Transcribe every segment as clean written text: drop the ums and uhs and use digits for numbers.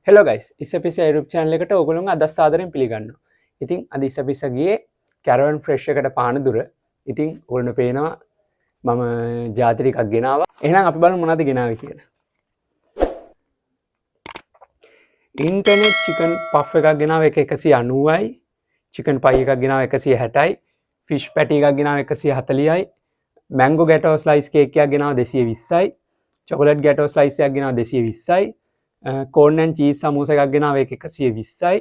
Hello guys, ඉස්සපිස්ස YouTube channel එකට ඔයගොල්ලොන්ව අද සාදරයෙන් පිළිගන්නවා. ඉතින් අද ඉස්සපිස්ස ගියේ කැරවන් ෆ්‍රෙෂ් එකට පානදුර. ඉතින් ඔයගොල්ලන්ට පේනවා මම ජාති ටිකක් ගෙනාවා. එහෙනම් අපි බලමු මොනවද ගෙනාවේ කියලා. ඉන්ටර්නෙට් චිකන් පෆ් එකක් ගෙනාවා එක 190යි. චිකන් පයි එකක් ගෙනාවා 160යි. ෆිෂ් පැටි එකක් ගෙනාවා 140යි. මැංගෝ ගැටෝ ස්ලයිස් කේක් එකක් ගෙනාවා 220යි. චොකලට් ගැටෝ ස්ලයිස් එකක් ගෙනාවා 220යි. කෝන් ඇන්ඩ් චීස් සමෝස එකක් ගෙනාවා ඒක 120යි.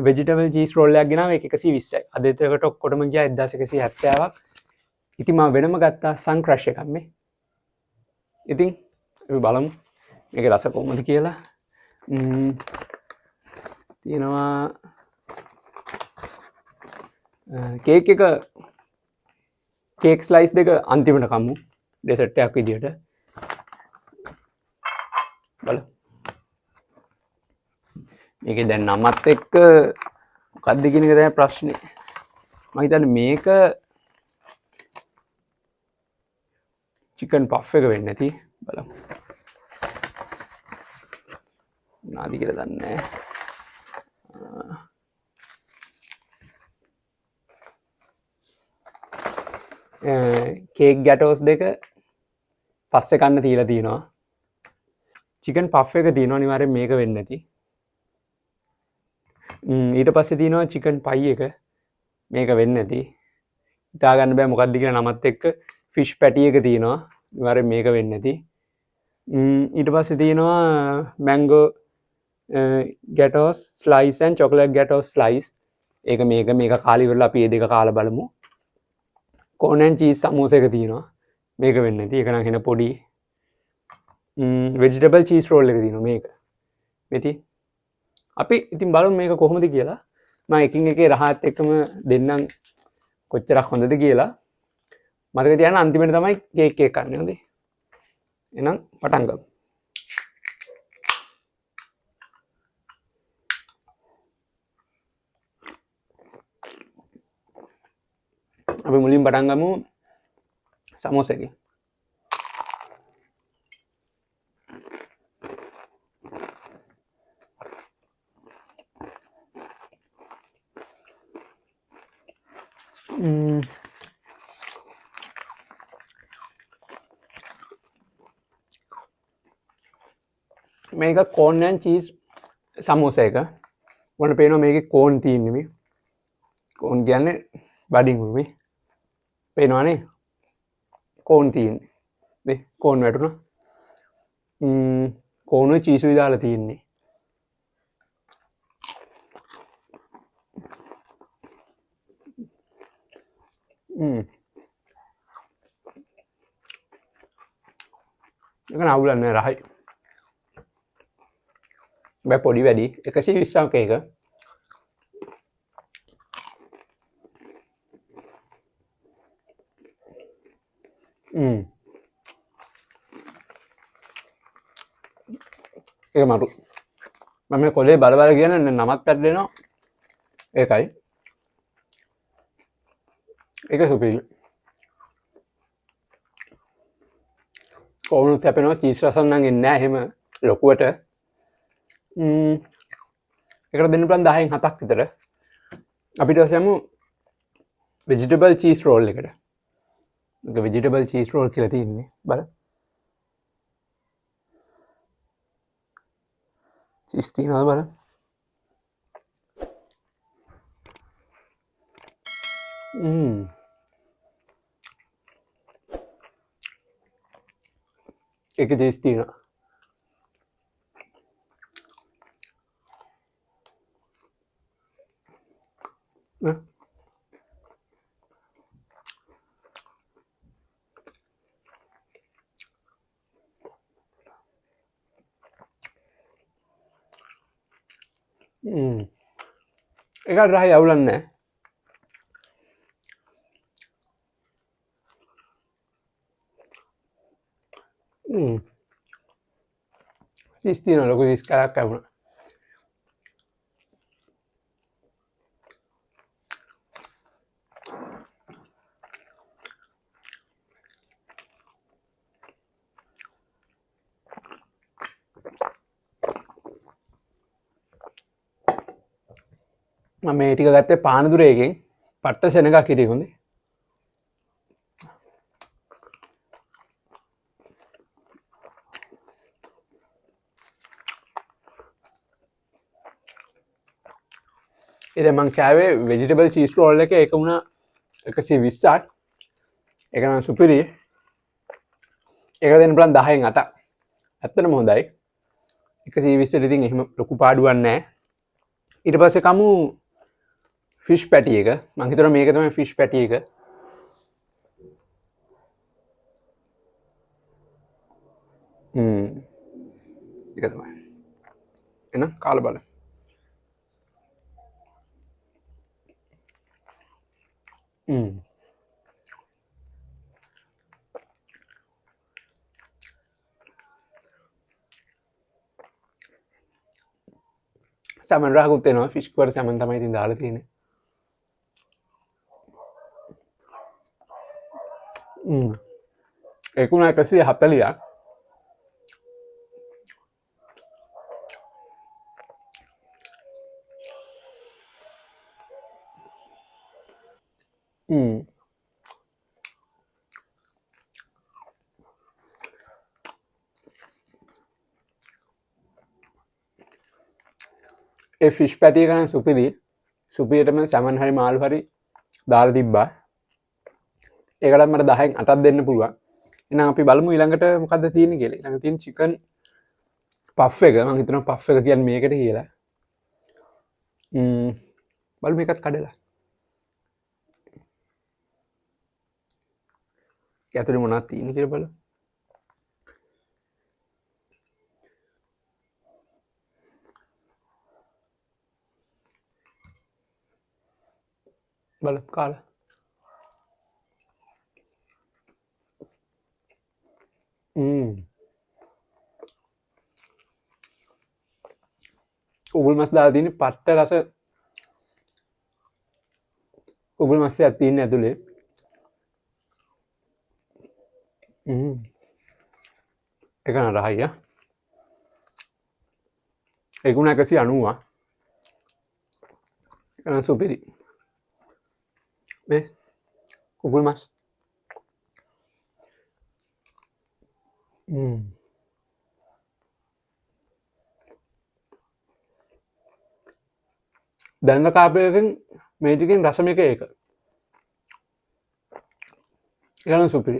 වෙජිටබල් චීස් රෝල් එකක් ගෙනාවා ඒක 120යි. අද එතකොට ඔක්කොටම ගියා 1170ක්. ඉතින් මම වෙනම ගත්තා සන් ක්‍රෂ් එකක් මේ. ඉතින් අපි බලමු මේකේ රස කොහොමද කියලා. තියෙනවා කේක් එක, කේක් ස්ලයිස් දෙක අන්තිමට කමු ඩෙසර්ට් එකක් විදියට. බලමු. මේකේ දැන් නමත් එක්ක මොකද්ද කියන එක තමයි ප්‍රශ්නේ. මම හිතන්නේ මේක චිකන් පෆ් එක වෙන්න ඇති. බලමු. මොනවද කියලා දන්නේ නැහැ. කේක් ගැටෝස් දෙක පස්සේ කන්න තියලා තියෙනවා. චිකන් පෆ් එක තියෙනවා අනිවාර්යෙන් මේක වෙන්න ඇති. ඊට පස්සේ තියෙනවා චිකන් පයි එක. මේක වෙන්න ඇති. හිතා ගන්න බෑ මොකද්ද කියලා නමත් එක්ක. ෆිෂ් පැටි එක තියෙනවා. අනිවාර්යෙන් මේක වෙන්න ඇති. ඊට පස්සේ තියෙනවා mango gateaux slice and chocolate gateaux slice. ඒක මේක කාලා ඉවරලා අපි මේ දෙක කාලා බලමු. කෝන් ඇන්ඩ් චීස් සමෝස එක තියෙනවා. මේක වෙන්න ඇති. ඒක නම් එන පොඩි. වෙජිටබල් චීස් රෝල් එක තියෙනවා මේක. මෙති අපි ඉතින් බලමු මේක කොහොමද කියලා. මම එකින් එකේ රහත් එක්කම දෙන්නම් කොච්චරක් හොඳද කියලා. මතක තියාගන්න අන්තිමට තමයි කේක් එක කන්නේ. හොඳේ. එහෙනම් පටන් ගමු. අපි මුලින් පටන් ගමු සමෝස එකෙන්. මේක කෝන් ඇන්ඩ් චීස් සමෝස එක. ඔයාලට පේනවා මේකේ කෝන් තියෙන්නේ මේ. කෝන් කියන්නේ බඩින් මේ. පේනවනේ කෝන් තියෙන්නේ. මේ කෝන් වැටුණා. කෝන් උයි චීස් උයි දාලා තියෙන්නේ. ඒක නම් අවුලක් නෑ රහයි. බෑ පොඩි වැඩි 120ක් ඒක. ඒක මරු. මම මේ කොලේ බල බල කියන නමත් පැටලෙනවා. ඒකයි. ඒක සුපිරි. කොහොමද සැපෙනවා චීස් රසක් නම් එන්නේ නෑ එහෙම ලොකුවට. ඒකට දෙන්න පුළුවන් 10න් 7ක් විතර. අපි ඊට පස්සේ යමු වෙජිටබල් චීස් රෝල් එකට. මේක වෙජිටබල් චීස් රෝල් කියලා තියෙන්නේ. බලන්න. චීස් තියෙනවද බලන්න. ඒක චීස් තියෙනවා. ඒක රහයි අවුලක් නෑ. චීස් තියෙනවා ලොකු චීස් කෑල්ලක් ලැබුණා. මම මේ ටික ගත්තේ පානදුරේ එකෙන්. පට්ට සෙනඟක් හිටියේ හොඳේ. ඉතින් මං කෑවේ වෙජිටබල් චීස් රෝල් එක. ඒක වුණා 120ක්. ඒක නම් සුපිරි. ඒක දෙන්න බලන් 10න් 8ක්. ඇත්තටම හොඳයි. 120 ඉතින් එහෙම ලොකු පාඩුවක් නෑ. ඊට පස්සේ කමු ෆිෂ් පැටි එක. මං හිතනවා මේක තමයි ෆිෂ් පැටි එක. ඒක තමයි. එහෙනම් කාලා බලමු. සැමන් රහකුත් එනවා. ෆිෂ් කුවර සැමන් තමයි ඉතින් දාලා තියෙන්නේ. ඒක උනා 140ක්. ඒ ෆිෂ් පැටි එක නම් සුපිරි. සුපිරියටම සැමන් හරි මාළු හරි දාලා තිබ්බා. ඒකටත් මට 10න් 8ක් දෙන්න පුළුවන්. එහෙනම් අපි බලමු ඊළඟට මොකද්ද තියෙන්නේ කියලා. ඊළඟ තියෙන චිකන් පෆ් එක. මං හිතනවා පෆ් එක කියන්නේ මේකට කියලා. බලමු මේකත් කඩලා. ඒක ඇතුලේ මොනවද තියෙන්නේ කියලා බලමු. බලමු කාලා. උගුල් මස් දාලා තියෙන්නේ පට්ට රස උගුල් මස් එකක් තියෙන ඇතුලේ. ඒක නම් රහයි යා. ඒක උනා 190. ඒක නම් සුපිරි. මේ උගුල් මස්. දැනට කාපු එකෙන් මේ ටිකෙන් රසම එක ඒක. ඒක නම් සුපිරි.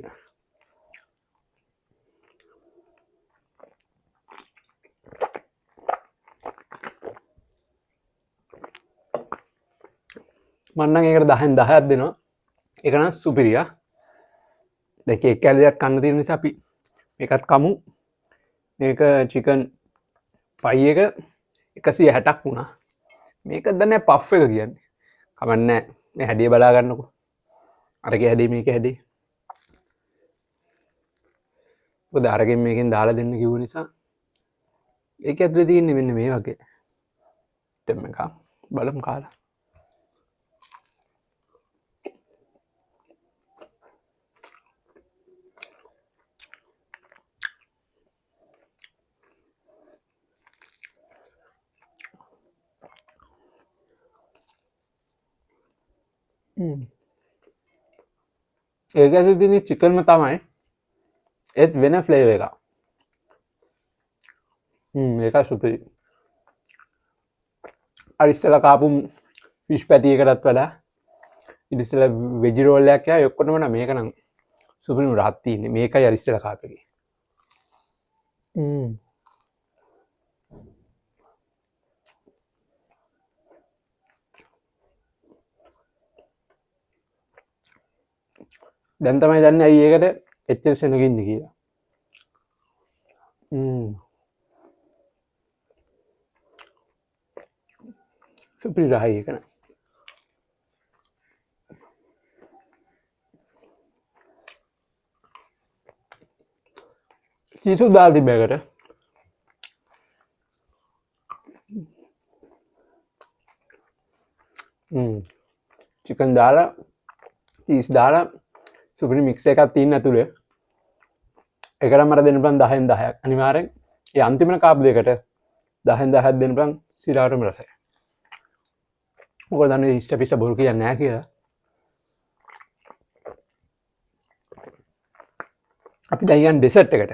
මං නම් ඒකට 10න් 10ක් දෙනවා. ඒක නම් සුපිරි ආ. දැන් කේක් කෑලි දෙකක් කන්න තියෙන නිසා අපි මේකත් කමු. මේක චිකන් පයි එක 160ක් වුණා. මේක දන්නේ පෆ් එක කියන්නේ. කමක් නෑ. මේ හැඩිය බලා ගන්නකෝ. අරගේ හැඩේ මේක හැඩේ. මොකද අරගෙන් මේකෙන් දාලා දෙන්න කිව්ව නිසා ඒක ඇතුලේ තියෙන්නේ මෙන්න මේ වගේ ටෙම් එකක්. බලමු කාලා. ඒක ඇතුලේ තියෙන චිකන්ම තමයි. ඒත් වෙන ෆ්ලේවර් එකක්. ඒක සුපිරි. අර ඉස්සෙල්ලා කාපු ෆිෂ් පැටි එකටත් වඩා ඊට ඉස්සෙල්ලා වෙජි රෝල් එකක් කෑවා. ඒ ඔක්කොටම නම් මේක නම් සුපිරිම රහක් තියෙන්නේ. මේකයි අර ඉස්සෙල්ලා කාපු එකේ. දැන් තමයි දන්නේ ඇයි ඒකට එච්චර සෙනග ඉන්නේ කියලා. සුපිරි රහයි ඒක නම්. චීසුත් දාලා තිබ්බ ඒකට. චිකන් දාලා චීස් දාලා සුපිරි මික්ස් එකක් තියෙන ඇතුලේ. ඒකට මට දෙන්න පුළුවන් 10න් 10ක්. අනිවාර්යෙන් ඒ අන්තිමට කාපු දෙකට 10න් 10ක් දෙන්න පුළුවන් සිරාටම රසයි. ඔයගොල්ලෝ දන්නේ ඉස්ස පිස්ස බොරු කියන්නේ නැහැ කියලා. අපි දැන් යන් ඩෙසර්ට් එකට.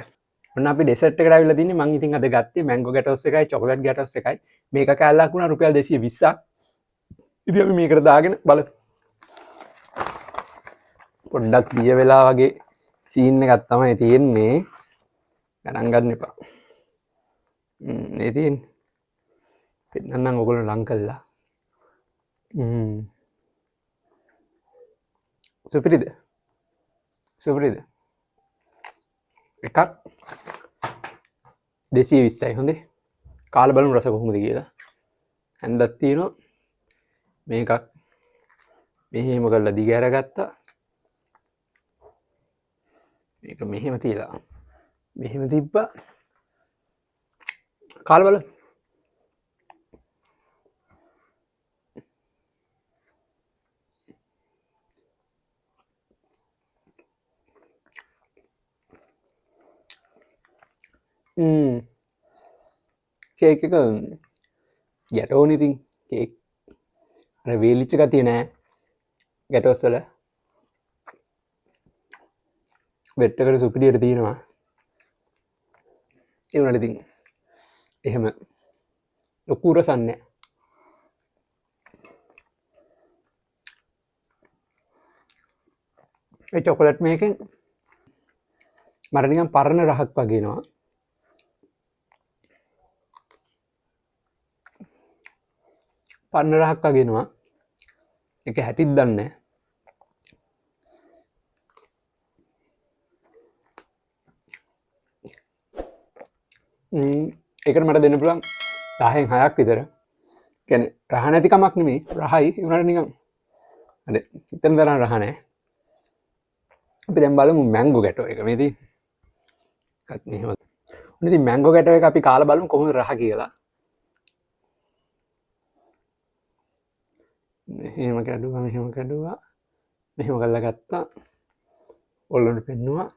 ඔන්න අපි ඩෙසර්ට් එකට ආවිල්ලා තින්නේ. මං ඉතින් අද ගත්තේ මැංගෝ ගැටෝස් එකයි චොකලට් ගැටෝස් එකයි. මේක කෑල්ලක් වුණා රුපියල් 220ක්. ඉතින් අපි මේකට දාගෙන බලමු. පොඩ්ඩක් දිය වෙලා වගේ සීන් එකක් තමයි තියෙන්නේ. ගණන් ගන්න එපා. ඒ තියෙන්නේ. පෙන්නන්නම් ඔයගොල්ලෝ ලං කළා. සුපිරිද? සුපිරිද? එකක් 220යි. හොඳේ. කාලා බලමු රස කොහොමද කියලා. හැන්දක් තියෙනවා. මේකක් මෙහෙම කරලා දිග අරගත්තා. මේක මෙහෙම තියලා මෙහෙම තිබ්බා. කාලා බලමු. කේක් එක ගැටෝනේ ඉතින් කේක් අර වේලිච්ච ගතිය නෑ ගැටෝස් වල. වෙට් එකට සුපිරියට තියෙනවා. ඒ වුණාට ඉතින් එහෙම ලොකු රසක් නෑ. ඒ චොකලට් මේකෙන් මට නිකන් පරණ රහක් වගේ එනවා. පරණ රහක් වගේ එනවා. ඒක හැටිත් දන්නේ නෑ. ඒකට මට දෙන්න පුළුවන් 10න් 6ක් විතර. කියන්නේ රහ නැති කමක් නෙමෙයි, රහයි. ඒ වුණාට නිකන් අර හිතන තරම් රහ නෑ. අපි දැන් බලමු මැංගෝ ගැටෝ එක. මේ තියෙන්නේ. එකත් මෙහෙම. ඔන්න ඉතින් මැංගෝ ගැටෝ එක අපි කාලා බලමු කොහොමද රහ කියලා. මෙහෙම කැඩුවා, මෙහෙම කැඩුවා, මෙහෙම කරලා ගත්තා. ඔල්ලොන්ට පෙන්නුවා.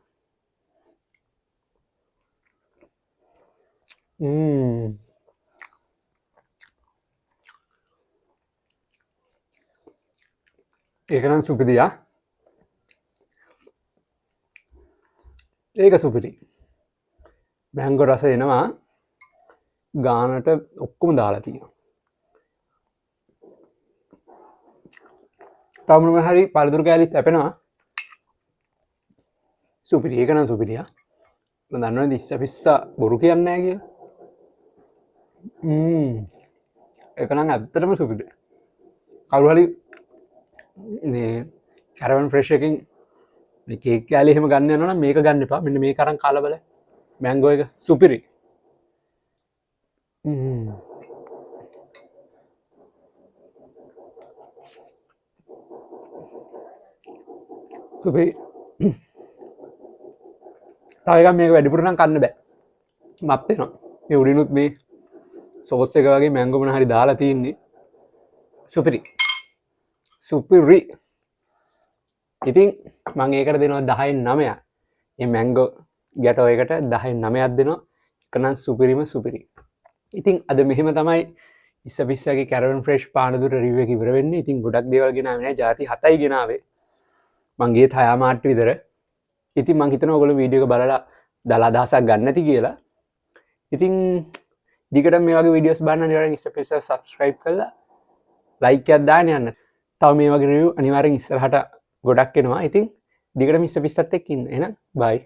ඒක නම් සුපිරියා. ඒක සුපිරි. මැංගෝ රස එනවා. ගානට ඔක්කොම දාලා තියෙනවා. තව මොනවා හරි පළතුරු කෑලිත් ලැබෙනවා. සුපිරි. ඒක නම් සුපිරියා. මම දන්නවනේ ඉස්ස පිස්සා බොරු කියන්නේ නැහැ කියලා. ඒක නම් ඇත්තටම සුපිරි. කවුරු හරි මේ කැරවන් ෆ්‍රෙෂ් එකකින් මේ කේක් කෑලි එහෙම ගන්න යනවා නම් මේක ගන්න එපා. මෙන්න මේක අරන් කාලා බලන්න. මැංගෝ එක සුපිරි. සුපිරි. තව එකක් මේක වැඩිපුර නම් කන්න බෑ. මත් වෙනවා. මේ උඩිනුත් මේ සෝස් එක වගේ මැංගෝ මොන හරි දාලා තියෙන්නේ. සුපිරි. සුපිරි. ඉතින් මං ඒකට දෙනවා 10න් 9ක්. මේ මැංගෝ ගැටෝ එකට 10න් 9ක් දෙනවා. ඒක නම් සුපිරිම සුපිරි. ඉතින් අද මෙහෙම තමයි ඉස්ස පිස්සගේ කැරවන් ෆ්‍රෙෂ් පානදුර රිව්යු එක ඉවර වෙන්නේ. ඉතින් ගොඩක් දේවල් ගෙනාවේ නෑ. ජාති 7යි ගෙනාවේ. මං ගියේත් 6 මාට්ටු විතර. ඉතින් මං හිතනවා ඔයගොල්ලෝ වීඩියෝ එක බලලා දල අදහසක් ගන්න ඇති කියලා. ඉතින් දිගටම මේ වගේ වීඩියෝස් බලන්න අනිවාර්යෙන් ඉස්ස පිස්ස සබ්ස්ක්‍රයිබ් කරලා ලයික් එකක් දාන්න යන්න. තව මේ වගේ රිව්යු අනිවාර්යෙන් ඉස්සරහට ගොඩක් එනවා. ඉතින් දිගටම ඉස්ස පිස්සත් එක්ක ඉන්න. එහෙනම් බයි.